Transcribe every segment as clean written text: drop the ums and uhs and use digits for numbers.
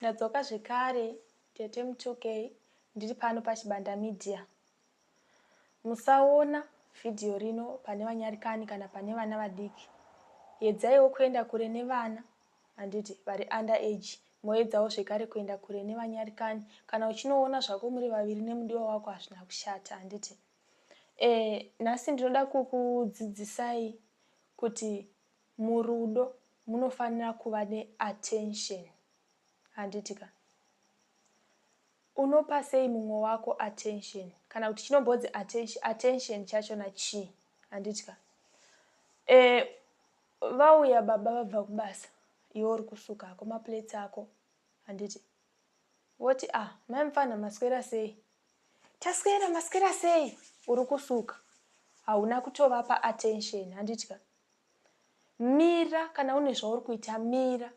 Ndadzoka zvekare tete Mutukei ndiri pano paChibanda Media. Musaona vhidhiyo rino pane vanyarikani kana pane vana vadiki. Yedzaiwo kuenda kure nevana handiti vari under age moedzawo zvekare kuenda kure nevanyarikani. Kana uchinoona zvako muri vaviri nemudiwa wako hazvina kushata handiti. E, nhasi ndinoda kukudzidzisai kuti murudo munofanira kuva neattention handiti ka unopa sei mumwe wako attention kana kuti chinombonzi attention, attention chachona chii handiti ka e, vauya baba vabva kubasa iwe uri kusuka hako maplates ako handiti voti ah mai mupfanha maswera sei taswera maswera sei uri kusuka hauna kutovapa attention handiti ka Mira kana une zvauri kuita mira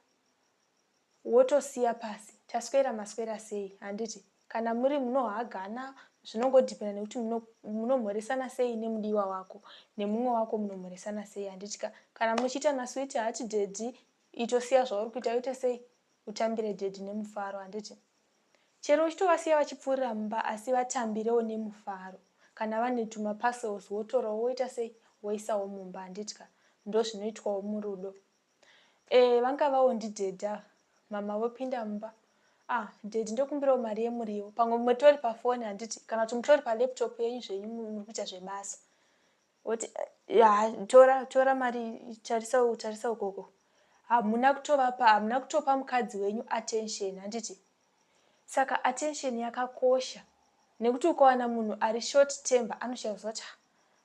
wotosiya pasi. Taswera maswera sei handiti? Kana muri munohagana zvinongodhipenda nekuti munomhoresana sei nemudiwa wako nemumwe wako munomhoresana sei handiti ka? Kana muchiita masweet heart daddy itosiya zvauri kuita uite sei utambire daddy nemufaro handiti? Chero uchitovasiya vachipfuurira mumba asi vatambirewo nemufaro. Kana vane tuma parcels wotorawo woita sei woisawo mumba handiti ka? Ndozvinoitwawo murudo. Eh vangavawo ndidaddy ava. Mama vopinda mumba. Ah daddy ndokumbirawo mari yemuriwo. Pamwe mutori pafoni handiti kana kuti mutori palaptop yenyu zvenyu muri kuita zvebasa. Woti ya tora tora mari tarisa tarisa ukoko. Hamuna kutovapa hamuna kutopa mukadzi wenyu attention handiti? Saka attention yakakosha nekuti ukawana munhu ari short temper anoshaya kuziva kuti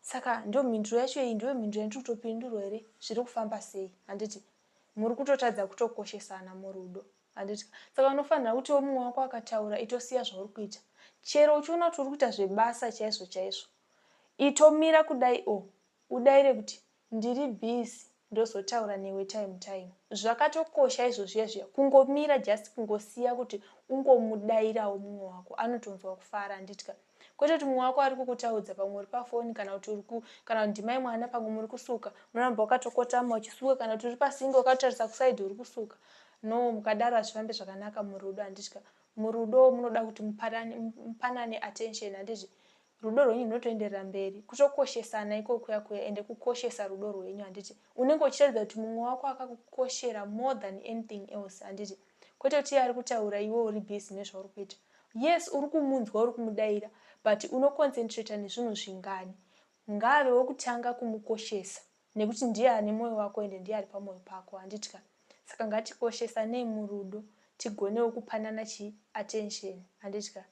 saka ndo mhinduro yacho iyi ndiyo mhinduro yandiri kutopindurwa here zviri kufamba sei handiti muri kutotadza kutokoshesana murudo handiti saka unofanira kutiwo mumwe wako akataura itosiya zvauri kuita chero uchiona kuti uri kuita zvebasa chaizvo chaizvo itomira kudai o udaire kuti Ndiri busy ndozotaura newe time time. Zvakatokosha izvo zviya zviya kungomira just kungosiya kuti ungomudairawo mumwe wako anotonzwa kufara handiti ka. Kwete kuti mumwe wako ari kukutaudza pamwe uri pafoni kana kuti uri ku kana kuti ndimai mwana pamwe muri kusuka unoramba wakatokotama uchisuka kana kuti uri pasingi wakatotarisa kuside uri kusuka. No mukadaro hazvifambe zvakanaka murudo handiti ka. Murudo munoda kuti mupanane attention handiti. Rudo rwenyu runotoenderera mberi. Kutokoshesana ikoko kuya kuya ende kukoshesa rudo rwenyu handiti. Unenge uchiratidza kuti mumwe wako akakukoshera more than anything else handiti. Kwete kuti iye ari kutaura iwe uri busy nezvauri kuita. Yes uri kumunzwa uri kumudaira but unoconcentrator nezvinhu zvingani. Ngaave wekutanga kumukoshesa nekuti ndiye ane moyo wako ende ndiye ari pamoyo pako handiti ka. Saka ngatikoshesanei murudo tigonewo kupanana chi attention handiti ka.